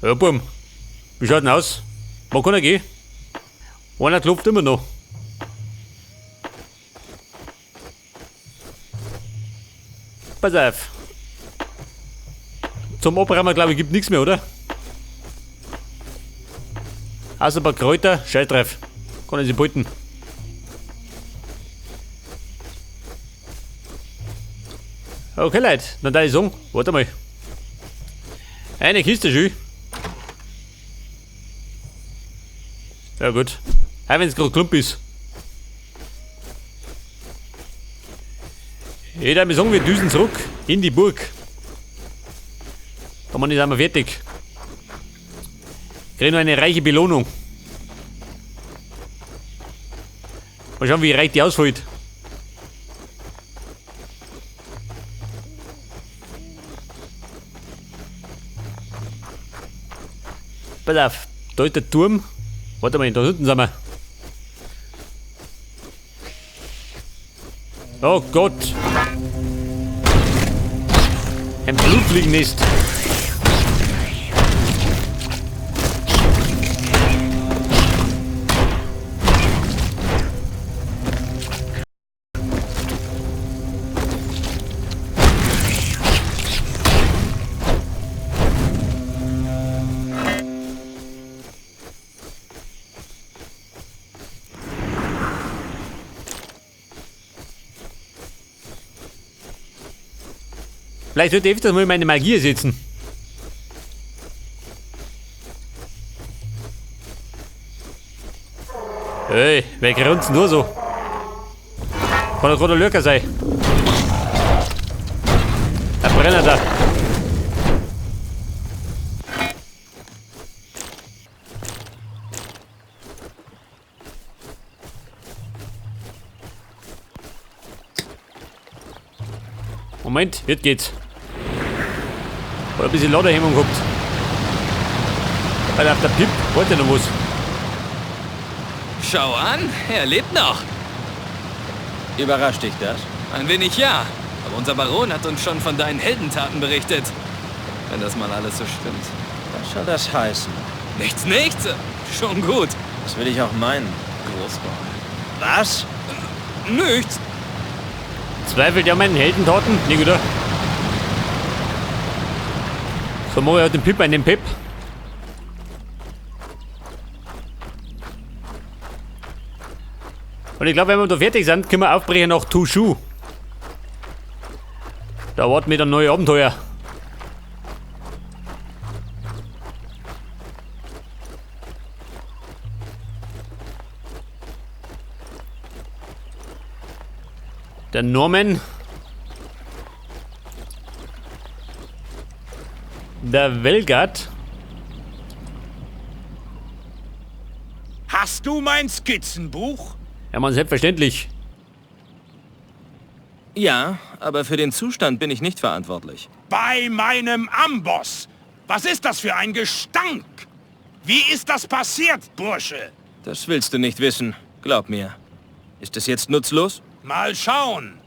Ja, Bum. Wie schaut denn aus? Wo kann er gehen? Einer klopft immer noch. Pass auf. Zum Abräumen, glaube ich, gibt nichts mehr, oder? Außer ein paar Kräuter, scheiß drauf. Kann ich sie beuten. Okay, Leute, dann da ich sagen, warte mal. Eine Kiste schön. Ja gut. Auch wenn es gerade klump ist. Ich würde sagen, wir düsen zurück in die Burg. Da sind wir fertig. Kriegen noch eine reiche Belohnung. Mal schauen, wie reich die ausfällt. Pass auf, da ist der Turm. Warte mal, da hinten sind wir. Oh Gott. Ein Blutfliegennest. Vielleicht sollte ich öfters mal meine Magie setzen. Hey, wer grunzt denn nur so? Kann doch gerade ein Lurker sein. Ein Brenner da. Moment, jetzt geht's. Oder ein bisschen Ladehemmung gehabt. Weil auf der Pip wollte noch was. Schau an, er lebt noch. Überrascht dich das? Ein wenig ja. Aber unser Baron hat uns schon von deinen Heldentaten berichtet. Wenn das mal alles so stimmt. Was soll das heißen? Nichts, nichts. Schon gut. Das will ich auch meinen. Großmaul. Was? Nichts. Zweifelt er an meinen Heldentaten? Nicht, oder? So, mach ich halt den Pip einen Pip. Und ich glaube, wenn wir da fertig sind, können wir aufbrechen nach Tushu. Da warten wir dann neue Abenteuer. Der Norman. Der Velgard. Hast du mein Skizzenbuch? Ja, man, selbstverständlich. Ja, aber für den Zustand bin ich nicht verantwortlich. Bei meinem Amboss! Was ist das für ein Gestank? Wie ist das passiert, Bursche? Das willst du nicht wissen, glaub mir. Ist es jetzt nutzlos? Mal schauen.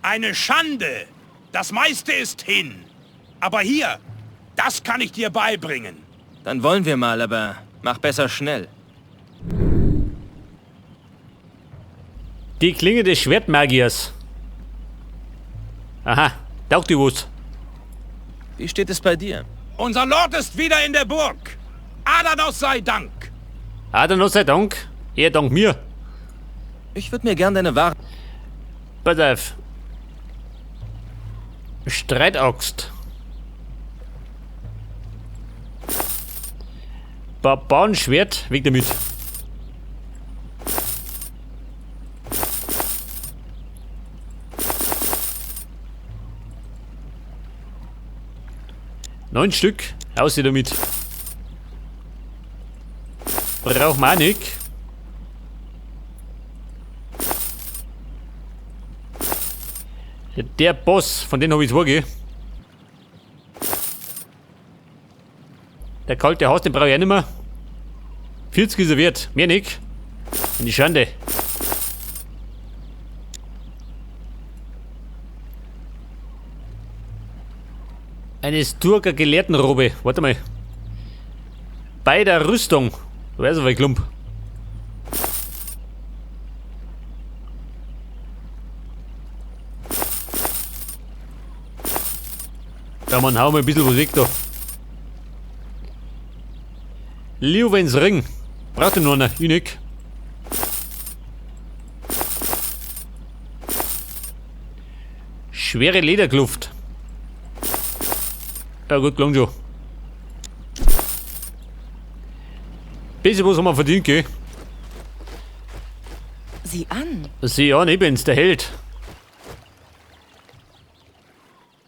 Eine Schande. Das meiste ist hin. Aber hier, das kann ich dir beibringen. Dann wollen wir mal, aber mach besser schnell. Die Klinge des Schwertmagiers. Aha, taugt die was. Wie steht es bei dir? Unser Lord ist wieder in der Burg. Adanos sei Dank. Adanos sei Dank. Er dank mir. Ich würde mir gern deine Ware... Pass auf. Streitaxt. Barbarenschwert, weg damit. Neun Stück, raus damit. Braucht man auch nicht. Der Boss, von dem habe ich zwei, gell? Der kalte Haus, den brauche ich auch nicht mehr. 40 ist er wert, mehr nicht. In die Schande. Eine Sturger Gelehrtenrobe. Warte mal. Bei der Rüstung. Du wärst aber ein Klump. Ja, man, hau mal ein bisschen was weg da. Liuvens Ring. Braucht ihr nur einer? Ich nicht. Schwere Lederkluft. Ja gut, klang schon. Bisschen was haben wir verdient, gell? Sieh an. Sieh an, ich bin's, der Held.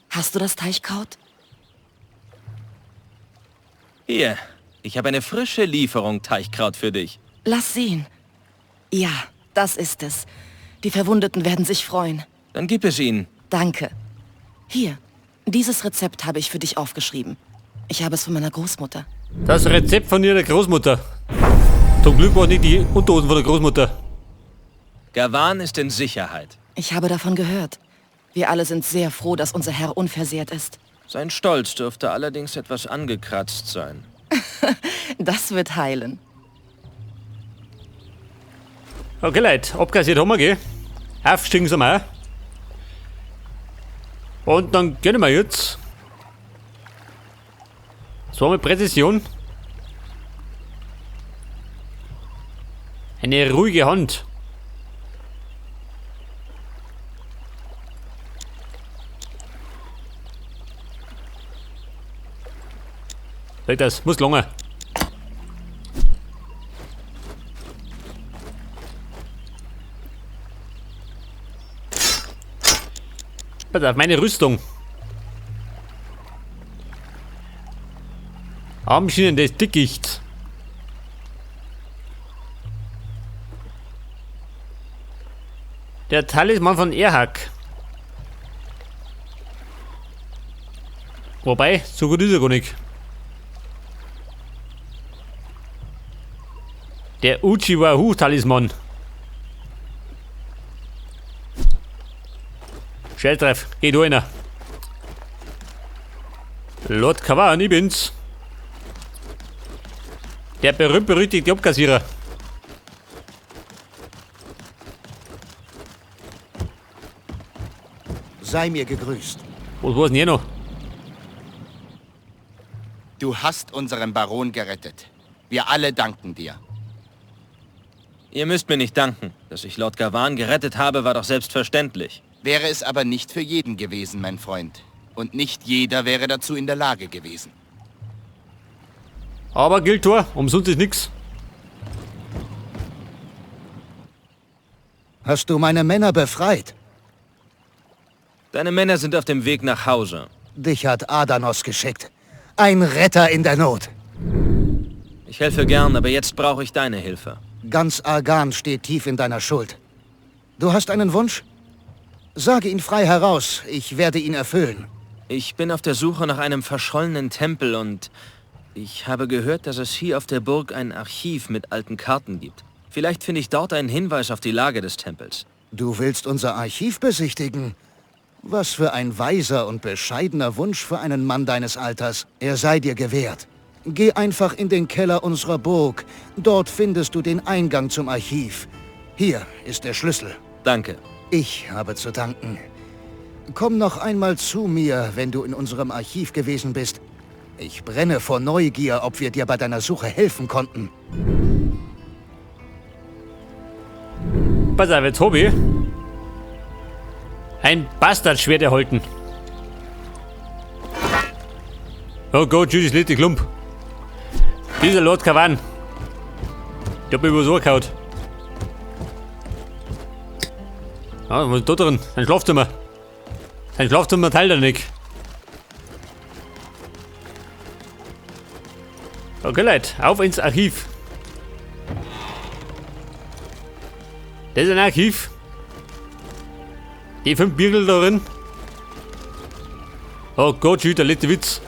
Hast du das Teichkraut? Hier, ich habe eine frische Lieferung Teichkraut für dich. Lass sehen. Ja, das ist es. Die Verwundeten werden sich freuen. Dann gib es ihnen. Danke. Hier, dieses Rezept habe ich für dich aufgeschrieben. Ich habe es von meiner Großmutter. Das Rezept von ihrer Großmutter. Zum Glück waren nicht die Unterhosen von der Großmutter. Gavan ist in Sicherheit. Ich habe davon gehört. Wir alle sind sehr froh, dass unser Herr unversehrt ist. Sein Stolz dürfte allerdings etwas angekratzt sein. Das wird heilen. Okay, Leute, abkassiert haben wir, gell? Aufgestiegen sind wir auch. Und dann gehen wir jetzt. So mit Präzision. Eine ruhige Hand. Das muss lange. Pass auf, meine Rüstung. Armschienen des Dickichts. Der Talisman von Erhag. Wobei, so gut ist er gar nicht. Der Uchiwahu-Talisman. Schelltreff, geh du einer. Lord Kavan, ich bin's. Der berühmt-berüchtigte Abkassierer. Sei mir gegrüßt. Was war's denn hier noch? Du hast unseren Baron gerettet. Wir alle danken dir. Ihr müsst mir nicht danken. Dass ich Lord Gavan gerettet habe, war doch selbstverständlich. Wäre es aber nicht für jeden gewesen, mein Freund. Und nicht jeder wäre dazu in der Lage gewesen. Aber gilt Tor, umsonst ist nix. Hast du meine Männer befreit? Deine Männer sind auf dem Weg nach Hause. Dich hat Adanos geschickt. Ein Retter in der Not. Ich helfe gern, aber jetzt brauche ich deine Hilfe. Ganz Argan steht tief in deiner Schuld. Du hast einen Wunsch? Sage ihn frei heraus, ich werde ihn erfüllen. Ich bin auf der Suche nach einem verschollenen Tempel und ich habe gehört, dass es hier auf der Burg ein Archiv mit alten Karten gibt. Vielleicht finde ich dort einen Hinweis auf die Lage des Tempels. Du willst unser Archiv besichtigen? Was für ein weiser und bescheidener Wunsch für einen Mann deines Alters. Er sei dir gewährt. Geh einfach in den Keller unserer Burg. Dort findest du den Eingang zum Archiv. Hier ist der Schlüssel. Danke. Ich habe zu danken. Komm noch einmal zu mir, wenn du in unserem Archiv gewesen bist. Ich brenne vor Neugier, ob wir dir bei deiner Suche helfen konnten. Pass auf, jetzt hab ich ein Bastardschwert erhalten. Oh Gott, tschüss, das Klump. Dieser Lord Kavan. Der hat mich übers Ohr gehauen. Ah, was ist da drin? Sein Schlafzimmer. Sein Schlafzimmer teilt er nicht. Okay, Leute, auf ins Archiv. Das ist ein Archiv. Die 5 Birgel da drin. Oh Gott, der letzte Witz.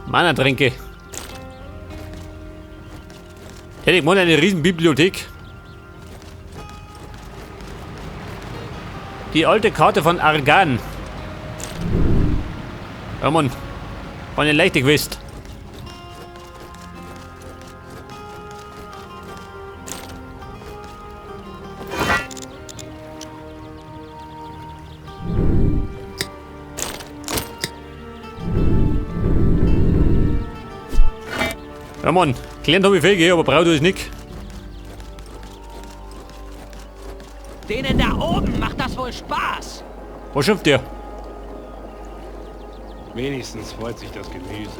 Mana-Tränke. Hätte ich mal eine riesen Bibliothek. Die alte Karte von Argan. Ja Mann, war nicht leicht gewesen. Ja Mann, gelernt hab ich viel, gell, aber braucht ich nicht. Denen da oben macht das wohl Spaß. Was schimpft der? Wenigstens freut sich das Gemüse.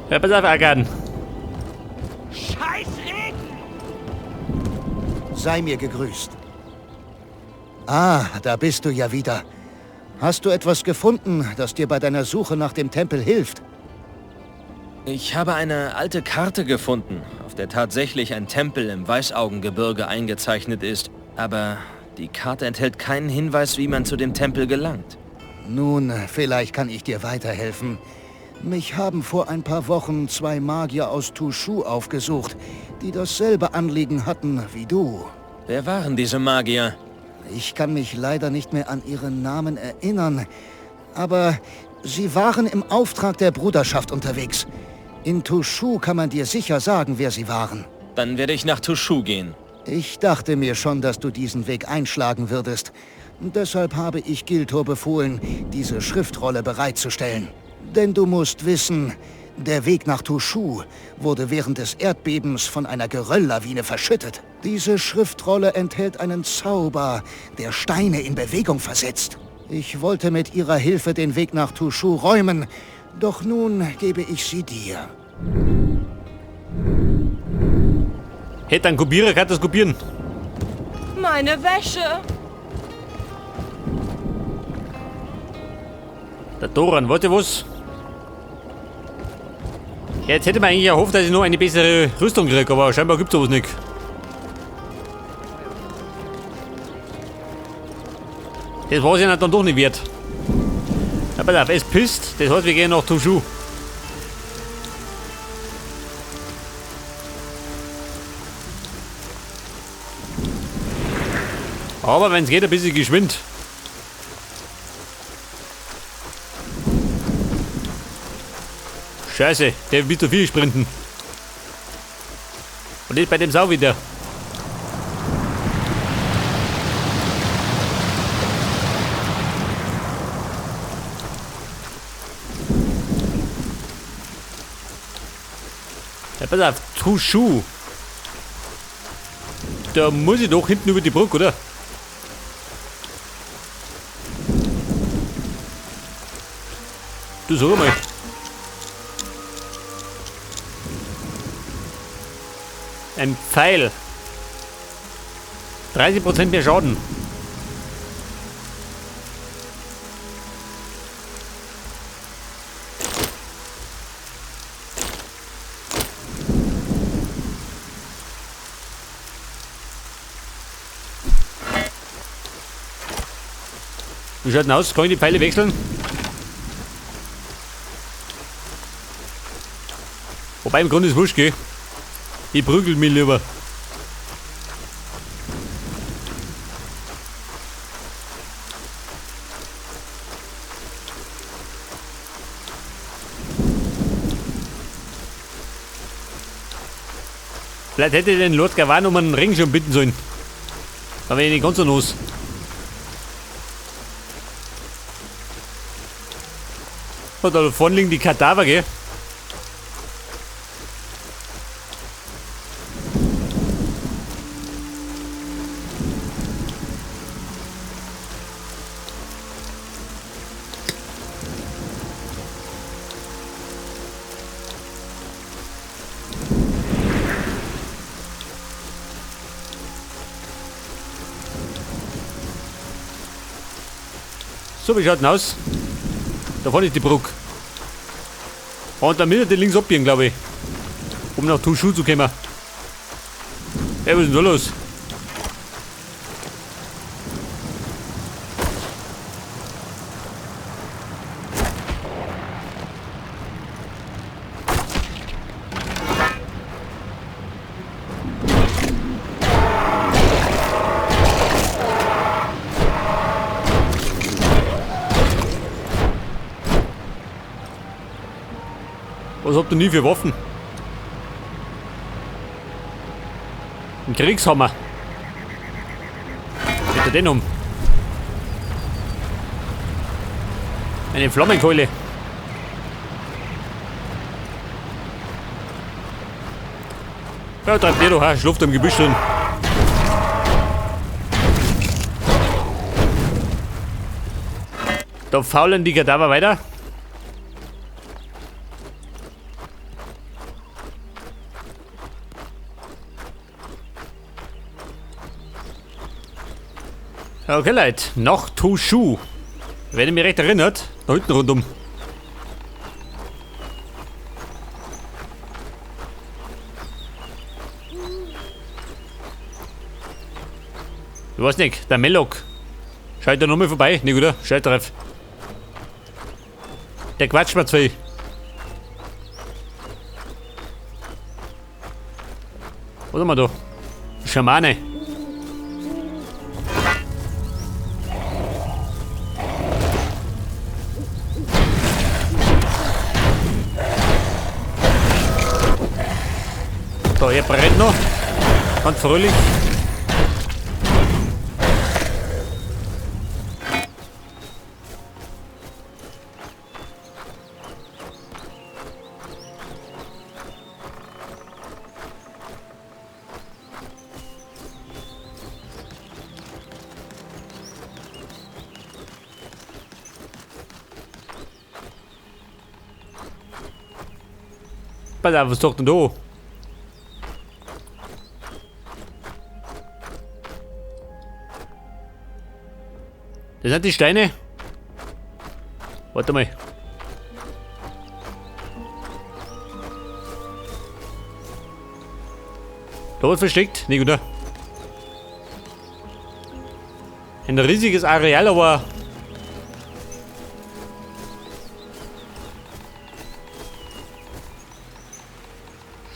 Ja, pass auf, Agan. Scheiß Regen! Sei mir gegrüßt. Ah, da bist du ja wieder. Hast du etwas gefunden, das dir bei deiner Suche nach dem Tempel hilft? Ich habe eine alte Karte gefunden, auf der tatsächlich ein Tempel im Weißaugengebirge eingezeichnet ist. Aber die Karte enthält keinen Hinweis, wie man zu dem Tempel gelangt. Nun, vielleicht kann ich dir weiterhelfen. Mich haben vor ein paar Wochen 2 Magier aus Tushu aufgesucht, die dasselbe Anliegen hatten wie du. Wer waren diese Magier? Ich kann mich leider nicht mehr an ihren Namen erinnern, aber sie waren im Auftrag der Bruderschaft unterwegs. In Tushu kann man dir sicher sagen, wer sie waren. Dann werde ich nach Tushu gehen. Ich dachte mir schon, dass du diesen Weg einschlagen würdest. Deshalb habe ich Giltor befohlen, diese Schriftrolle bereitzustellen. Denn du musst wissen, der Weg nach Tushu wurde während des Erdbebens von einer Gerölllawine verschüttet. Diese Schriftrolle enthält einen Zauber, der Steine in Bewegung versetzt. Ich wollte mit ihrer Hilfe den Weg nach Tushu räumen, doch nun gebe ich sie dir. Hätte ein Kopierer, kann das kopieren. Meine Wäsche! Der Doran, warte was? Ja, jetzt hätte man eigentlich erhofft, dass ich noch eine bessere Rüstung kriege, aber scheinbar gibt's sowas nicht. Das war's ja dann doch nicht wert. Ja, pass auf, es pisst, das heißt, wir gehen nach Tushu. Aber wenn's geht, ein bisschen geschwind. Scheiße, der will zu viel sprinten. Und ist bei dem Sau wieder. Ja, pass auf, Tushu. Da muss ich doch hinten über die Brücke, oder? Du sag mal. Ein Pfeil. 30% mehr Schaden. Wie schaut denn aus? Kann ich die Pfeile wechseln? Wobei im Grunde ist wurscht, gell? Ich prügel mich lieber. Vielleicht hätte ich den Lord Gavan um einen Ring schon bitten sollen. Da wäre ich nicht ganz so los. Oh, da vorne liegen die Kadaver, gell? So, wie schaut denn aus? Da vorne ist die Brücke. Und dann müssen wir links abbiegen, glaube ich. Um nach Tushu zu kommen. Ey, was ist denn da los? Was habt ihr nie für Waffen? Ein Kriegshammer. Geht er den um? Eine Flammenkeule. Ja, treibt der doch her, schlaft im Gebüsch drin. Da faulen die Kadaver weiter. Okay, Leute, nach Tushu. Wenn ihr mich recht erinnert, da hinten rundum. Ich weiß nicht, der Melok. Schaut da nochmal vorbei. Nicht, oder? Schau drauf. Der quatscht mir zu viel. Was haben wir da? Schamane. Da, er brennt noch. Ganz fröhlich. Pass auf, was doch denn da? Das sind die Steine. Warte mal. Da was versteckt? Nicht, oder? Ein riesiges Areal, aber...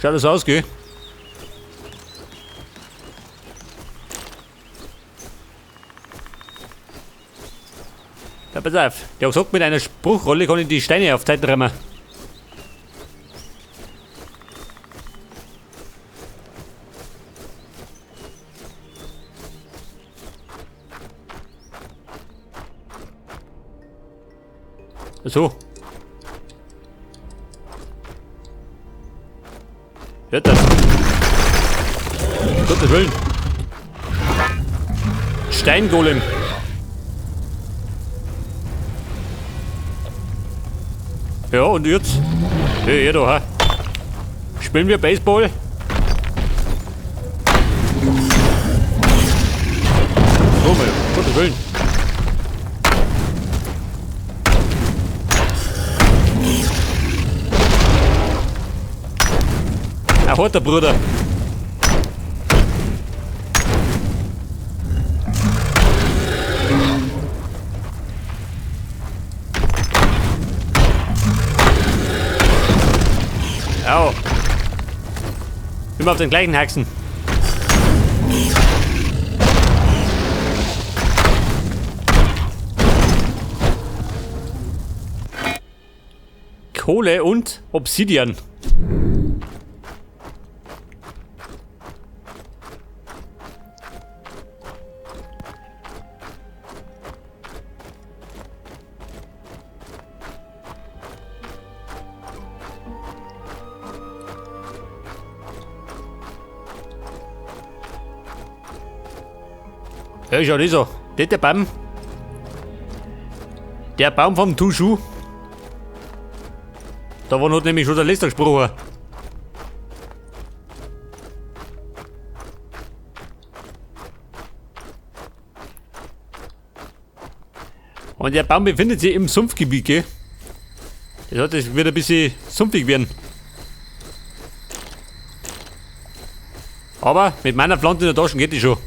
Schaut das aus, gell? Ja, pass auf. Der hat gesagt, mit einer Spruchrolle kann ich die Steine auf Zeit räumen. So. Hört das? Um Gottes Willen. Steingolem. Ja, und jetzt? Ja, ja, da, ha. Spielen wir Baseball? So, mal, um Gottes Willen. Ein harter Bruder. Au. Immer auf den gleichen Haxen. Kohle und Obsidian. Ja, schau das an. Das ist der Baum. Der Baum vom Tushu. Da war noch nämlich schon der letzte gesprochen. Und der Baum befindet sich im Sumpfgebiet, gell? Das heißt, es wird ein bisschen sumpfig werden. Aber mit meiner Pflanze in der Tasche geht die schon.